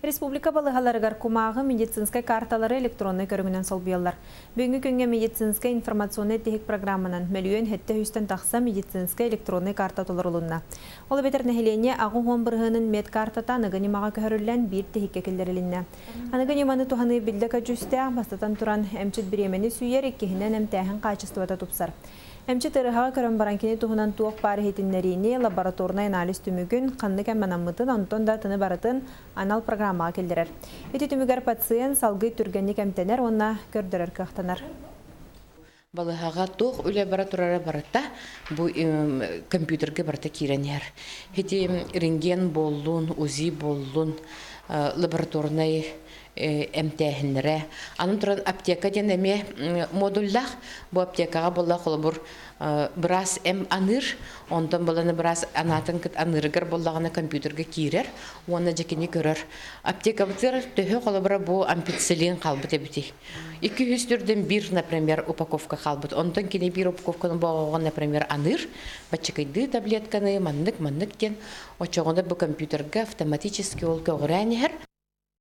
Республика балыыһаларыгар кумааҕы медицинскэй карталары электроннай көрүҥүнэн солбуйаллар. Бүгүҥҥү күҥҥэ медицинскэй информационнай тиһик программанан 1 700 000-тэн тахса медицинскэй электроннай карта толорулунна. Ол эбэтэр нэһилиэнньэ 80 бырыһыанын медкартата аныгы ньымаҕа көһөрүллэн биир тиһиккэ киллэрилиннэ. Аныгы ньыманы туһаныы биллэ көдьүүстээх, бастатан туран, эмчит бириэмэни сүүйэр, иккиһинэн, эмтээһин хаачыстыбата тупсар. Эмчит ыарыһаҕы көрөн баран кини туһунан туох баар иһитиннэриини, лабораторнай анализ түмүгүн, ханнык эм анаммытын, онтон да атыны барытын анал программаҕа киллэрэр. Ити түмүгэр пациент салгыы түргэнник эмтэнэр уонна көрдөрөр кыахтанар. Балыыһаҕа туох үлэ бара турара барыта бу компьютерга барыта киирэн иһэр. Ити рентген буоллун, УЗИ буоллун, лабораторнай эмтээһиннэрэ. Аны туран аптека диэн эмиэ модуллаах. Бу аптекаҕа буолла холобур быраас эм аныыр, онтон баланы быраас анаатын кыт аныырыгар буоллаҕына компьютерга киирэр уонна дьэкини көрөр. Аптекабытыгар төһө холобура бу ампициллин хаалбыт эбитий. 200 төрдөн биир, например, упаковка хаалбыт. Онтон кини биир упаковканы боҕоҕо, например, аныыр, баччыкыйдыы таблетканы маннык-маннык диэн очоҕуна бу компьютерга автоматически ол көҕүрээн иһэр.